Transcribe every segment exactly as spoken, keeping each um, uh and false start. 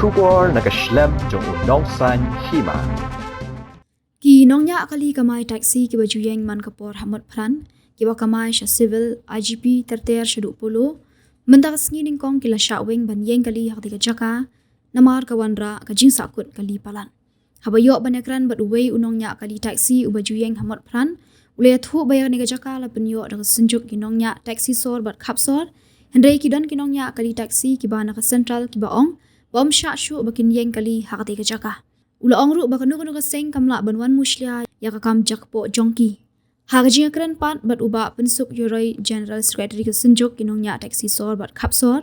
Khubor na ka shlem jong u Nongsaiñ Hima. Ki nongñiah kali kamai taxi kiba ju ïeng man ka por ha Motphran, kiba kamai sha Civil, I G P, ter ter shaduh Polo, mynta ka sngi nyngkong ki la shah weng ban ïeng kali ha katei ka jaka, namar ka wanrah ka jingsahkut kali palat. Haba ïoh ban ïakren bad uwei u nongñiah kali taxi uba ju ïeng ha Motphran, u la ïathuh ba ïa kane ka jaka la pynïoh da ka Synjuk ki nongñiah taxi sor bad khap sor, hynrei ki don ki nongñiah kali taxi kiba na ka Central kiba ong ba ym shah shuh ba kin ïeng kali ha katei ka jaka. U la ong ruh ba kano kano ka seng kam lah ban wan mushlia ïa ka kam jakpoh jong ki. Ha ka jingïakren pat bad u Bah Pynsuk Ïaroi, General Secretary ka Synjuk ki nongñiah taxi sor bad khap sor,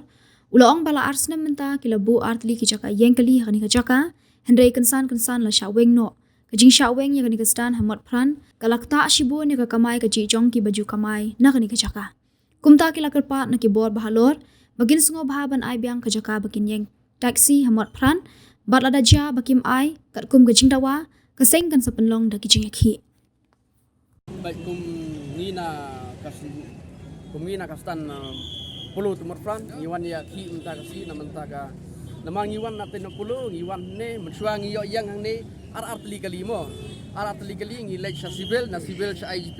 u la ong ba la ar snem mynta ki la buh ar tylli ki jaka ïeng kali ha kane ka jaka, hynrei kynsan kynsan la shah weng noh. Ka jingshah weng ïa kane ka stand ha Motphran ka la ktah shibun ïa ka kamai kajih jong kiba ju kamai na kane ka jaka. Kumta ki la kyrpad na ki bor ba halor ba kin sngewbha ban ai biang ka jaka ba kin ïeng taxi ha Motphran, bad lada jia ba kim ai katkum ka jingdawa, ka seng kan sa pynlong da ki jingïakhih. Bad kum ngi na ka syn-, kum ngi na ka stand, uh, Polo to Motphran, ngi wan ïakhih mynta ka sngi, na mynta ka, namar ngi wan na tei na Polo, ngi wan ne, mynshuwa ngi ïoh ïeng hangne ar ar tylli kali mo. Ar ar tylli kali ngi leit sha Civil, na Civil sha I G P,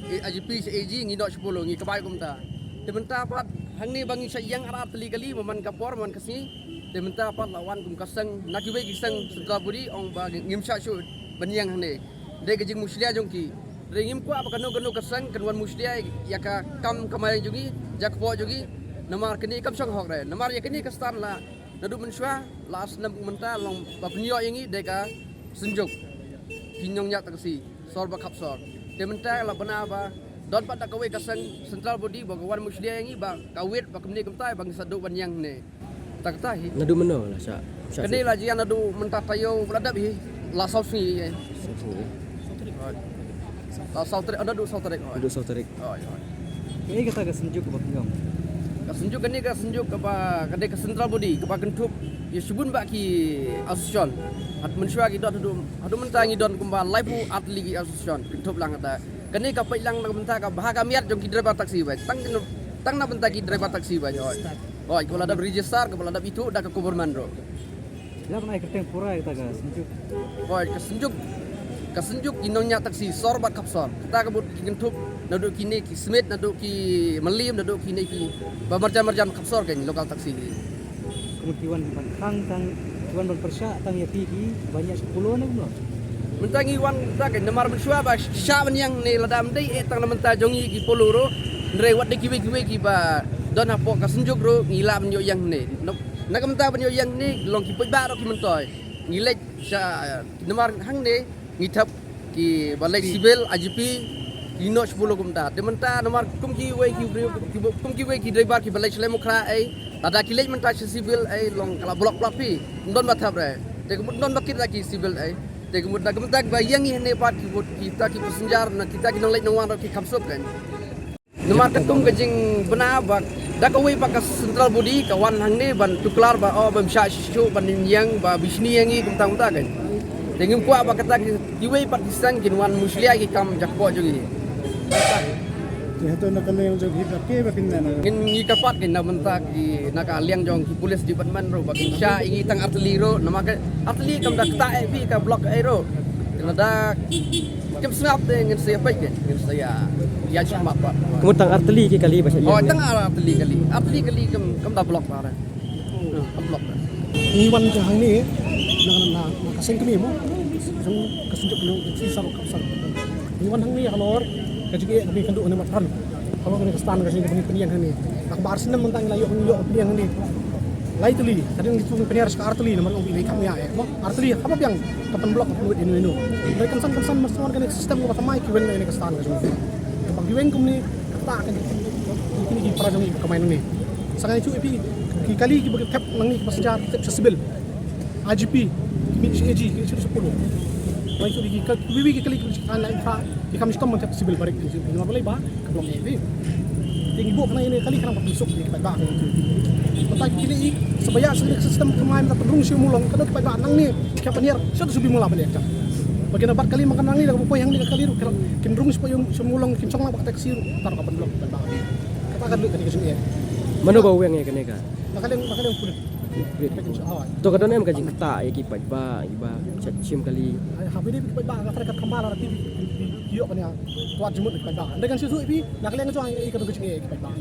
eh, I G P sha A G, ngi noh sha Polo, ngi kamai kumta. Te mynta pat hangne ba ngi shah ïeng ar ar tylli kali, man ka por, man ka sngi. Te mynta pat la wan kum ka seng, na kiwei ki seng Central Body, ong ba ngim shah shuh ban ïeng hangne. Dei ka jingmushlia jong ki. Dei ngim kwah ba kano kano ka seng kan wan mushlia ïa ka kam kamai jong ngi, jakpoh jong ngi. Namar kane kam shong hok re. Namar ïa kane ka stand la naduh mynshuwa, la ar snem mynta long ba pynïoh ïa ngi dei ka Synjuk ki nongñiah taxi sor bad khap sor. Te mynta la bna ba don pat da kawei ka seng Central Body ba ka wan mushlia ïa ngi ba ka wit ba kumne kumta ba ngi sa duh ban ïeng ne. Ta kata hi. Naduh mynno la shah, shah? Kane shuh la jia naduh mynta taïew ba la dep hi. La saw sngi hi. Saw sngi. La saw tarik, naduh saw tarik. Naduh saw tarik. Hooid, hooid. Kaei kata ka Synjuk kaba phi ong? Ka Synjuk kane ka Synjuk kaba, ka dei ka Central Body kaba kynthup ïa shibun bah ki association. Hat mynshuwa ki don haduh, haduh mynta ngi don kumba laiphew ar tylli ki association kynthup lang kata. Kane ka peit lang na ka bynta ka bha ka miat jong ki driver taxi beit. Tang, tang na bynta ki driver taxi beit. Hooid. Hooid, kaba la dep register, kaba la dep ithuh da ka government ruh. Lada nai kyrteng pura ïa kata ka Synjuk. Hooid, ka Synjuk, ka Synjuk ki nongñiah taxi sor bad khap sor. Kata ka mut ki kynthup naduh kine ki Smit, naduh ki Mylliem, naduh kine ki ba marjan marjan khap sor, ki local taxi. Ka mut ki wan ban khang tang, ki wan ban pyrshah tang ïa phi kiba ñiah sha Polo ne kumno? Mynta ngi wan ta ka namar mynshuwa ba shah ban ïeng ne, lada ym dei eh tang na bynta jong ngi ki Polo ruh. Hynrei wat dei kiwei kiwei kiba don hapoh ka Synjuk ruh ngi lah ban ïoh ïeng ne. Na, na ka bynta ban ïoh ïeng ne long ki paidbah ruh ki myntoi. Ngi leit sha, namar hangne ngi thep kiba leit Civil, I G P, ki noh sha Polo kumta. Te mynta namar kum kiwei ki briew, ki, kum kiwei ki driver kiba leit sha Laitumkhrah ei, lada ki leit mynta sha Civil ei long ka la block block phi. Ym don ba thep re. Te ka mut ym don ba kit da ki Civil ei. Te ka mut na ka bynta ba ïeng ngi hangne pat ki mut kita ki passenger, na kita ki nongleit nongwan ruh ki kham suk kan. Namar katkum ka jingbna ba da kawei pat ka Central Body ka wan hangne ban tuklar ba, oh, bym shah shuh ban ïeng ba bishni ïa ngi kumta kumta kan. Te ngim kwah ba kata ki, kiwei pat ki seng kin wan mushlia ki kam jakpoh jong ngi. Te hato na ka liang jong phi pat kaei ba phin mena? Ngin, ngi kyrpad kan na bynta ki, na ka liang jong ki police department ruh ba kin shah ïa ngi tang ar tylli ruh, namar ka ar tylli kam da ktah eh phi ka block ei ruh. Te lada kim sngap te ngin sa ïa peit, ngin sa ïa, ïa shim pat. Ka mut tang ar tylli ki kali ba shah ïeng? Oh, tang ar tylli kali. Ar tylli kali kam, kam da block ba re. Kam block ba. Ngi wan ka hangne na, na, na ka seng kmie mo. Jong ka Synjuk, ngi sar ka sar. Ngi wan hangne halor ka jingeh kaba ngi kynduh hangne Motphran. Halor kane ka stand ka jingeh kaba ngi pynïeng hangne. Naba ar snem mynta ngi la ïoh, ngi ïoh pynïeng hangne. Lai tylli, hadien ngi tu ngi pynïar sa ka ar tylli namar ngi ong ba ngi kham ïa eh mo. Ar tylli haba biang ka pynblock ka pynwit ïano ïano. Hynrei kynsan kynsan mynstep kane ka system kaba thymmai ki weng na kane ka stand ka jong ngi. Kaba ki weng kumne kata ka jong ngi, kine ki para jong ngi ka kamai nangne. Sa ngi ïathuh ïa phi, ki kali kiba ki thep nangne ki passenger ki thep sha Civil. I G P, ki mih sha A G, ki sha Polo. Wei shu ki ka, wi wi ki kali ki sha Laitumkhrah, ki kam shitom ban thep Civil barit ki sha, namar balei ba ka block ïa phi. Te ngi buh kane ïa kali khnang ba pynsuk ïa ki paidbah. Mynta kine i, sa ba ïa sa ka system thymmai mynta pynrung sha Ummulong, ka dei ki paidbah nangne ki hap pynhiar sha Subimula balei ka. Ba kine bad kali ma ka nangne da ka poi hangne ka kali ruh, kin rung sha Ummulong, kin shong lang bad ka taxi ruh, tang ka pynblock paidbah. Kata ka dei kane ka jingeh. Mano ba weng ïa kane ka? Ba ka liang, ba ka liang pulit. To ka don em ka jingktah ïa ki paidbah, ïa ki ba sha shim kali. Ai, ha phi dei phi paidbah, nga tharai ka kham bha lada phi, phi, phi, phi ïoh kane ka wat jingmut na ki paidbah. Hynrei ngan shu ïathuh ïa phi, na ka liang jong nga ïa ka don ka jingeh ïa ki paidbah.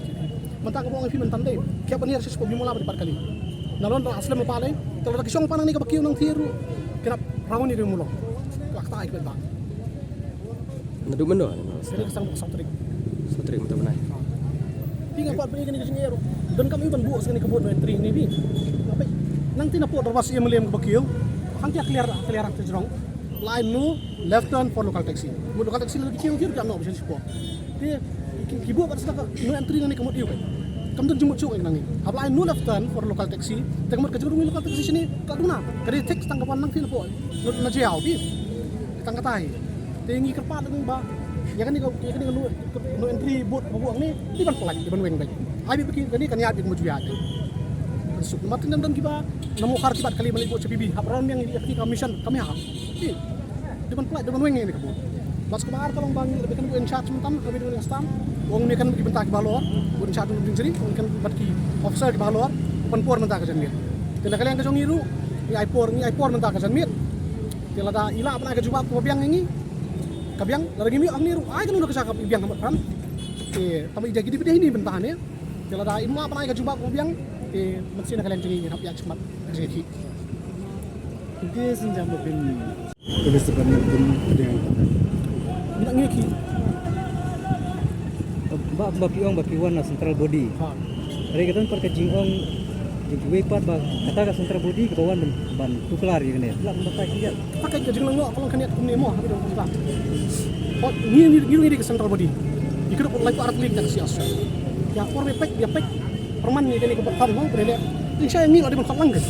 Mynta kaba ong ïa phi mynta dei, ki hap ban hiar shisha phi mula bad pat kali. Nalor da slem pa lei, te lada ki shong pat nangne kaba kiew nangtei ruh, ki hap rawan ïa ki mulong. Ka ktah ïa ki paidbah. Naduh mynno? Kane ka sdang ba ka saw tarik. Saw tarik mynta u bnai. Phi nga kwah phi kane ka jingeh ruh. Donkam ïa u ban buh sa kane ka vote no entry ne phi. Nangta na pdeng dorbar C M L A kaba kiew. Hangta clear, clear hangta jrong. Line no left turn for local taxi. Mut local taxi lada ki kiew ki ruh ki ap noh ba shen spot. Te ki, ki buh bad sa ka no entry nangne ka mut ïa u. Kam don jingmut shuh nangne. Hap line no left turn for local taxi. Te ka mut ka jingrung local taxi shane ka duna. Ka dei thik tang ka wan nangta na pdeng. Na jia u phi. Tang kata hi. Te ngi kyrpad lang ba ïa kane ka, ïa kane ka no, no entry vote ba buh hangne, dei ban pyllait, dei ban weng beit. Ai beit ba kane kan ïaid beit kumjuh ïaid. Suk mat, tang don kiba na Mawkhar kiba kali ban leit vote sha P B, hap ran biang ïa kane ka mission kam ïa hap. Dei ban pyllait, dei ban weng ïa kane ka vote. Bad kaba ar ka long ba ngi la beit kan vote in charge mynta, ka beit kan stamp. Ong me kan ki bynta kiba halor, vote in charge mynta jingri, ong kan bad ki officer kiba halor, pan por mynta ka janmiet. Te na ka liang ka jong ngi ruh, ngi ai por, ngi ai por mynta ka janmiet. Te lada i lah ban ai ka jubab kaba biang ïa ngi, ka biang, lada ngim ïoh hangne ruh ai kano kano ka jaka i biang ha mat pran. Te tang ba i dei ki dei phi dei hini mynta hangne. Te lada im lah ban ai ka jubab kaba biang, te mynsiem na ka liang jong ngi ngin hap ïaid shakhmat ka jingïakhih. Te shen jam ba phin, te shen ban phin pdeng. Ngi nang ngi ki. Ba, ba phi ong ba phi wan na central body. Ha. Hynrei ka don pat ka jingong jong kiwei pat ba kata ka central body kaba wan ban, ban tuklar ïa kane. Lah ban batai khyndiat. Kata ka jinglong ka long khyndiat kumne mo ha ka dong kumta. Oh, ngi, ngi, ngi, ngi dei ka central body. Ngi kyrpad lai ko artylli ka taxi Australia. Ïa por ba peit, ïa peit. Pyrman ngi kane ka bad kham mo, kane le. Ngi shai ngi la dei ban khot lang ka.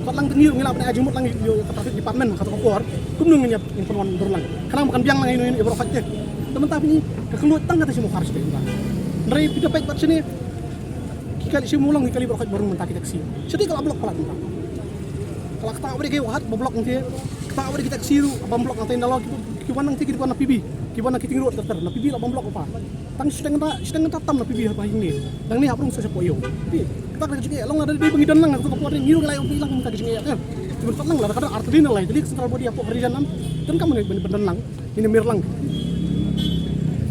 Khot lang te ngi, ngi la ban ai jingmut lang ïa ka traffic department ha kata ka por. Kumno ngin ïa, ngin pynwan dur lang. Khnang ba kan biang lang ïa ino ino ïa baroh khoit te. Te mynta phi ngi ka khluit tang kata shi Mawkhar shi mynta. Hynrei phi da peit bad shane. Ki kali shi mulong ki kali baroh khoit ba rung mynta ki taxi. Shi te ka la block palat mynta. Ka la kata ba dei ki wahat ba block nangte. Kata ba dei ki taxi ruh ba block nangte, nalor ki, ki wan nangte ki wan na P B. Ki wan na Keating Road ter ter na P B la ba block pa. Tang shiteng kata, shiteng kata tam na P B ha ba hingne. Nangne hap rung sa shapoh ïew. Phi, kata ka jingeh long lada dei ba ngi don lang ha kato ka por ngi ruh ngi la ïoh phi lang mynta ka jingeh. Ki ban pat lang lada ka don artylli na lai tylli ka central body hapoh ka region nam. Donkam ban, ban, ban don lang. Ngin ym miet lang.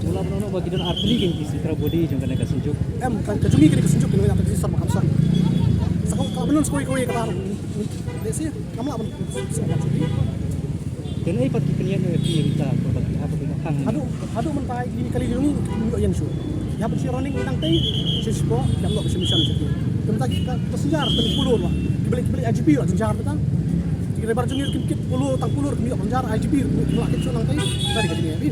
Mula ban ong ba ki don artylli ki central body jong kane ka Synjuk. Em, ka, ka jong ngi kane ka Synjuk kane ka Synjuk ba kham sah. Sa ka, ka ban don sa kawei kawei kata. Dei shi, kam lah ban. Sa ka jong ngi. Te ei pat ki pynïaid ïa ki mynta ba ki hap ban khang. Haduh, haduh mynta ki kali jong ngi ki ïoh ïeng shuh. Ïa ban shi running nangtei shi spot, ïa ban shi mission shi. Te mynta ki ka passenger tang polo ruh. Ki beli, ki beli I G P ruh passenger mynta. Ki driver jong ngi ruh kim kit polo tang polo ruh kim ïoh passenger I G P ruh kim lah kit shuh nangtei. Tadi ka jong ngi.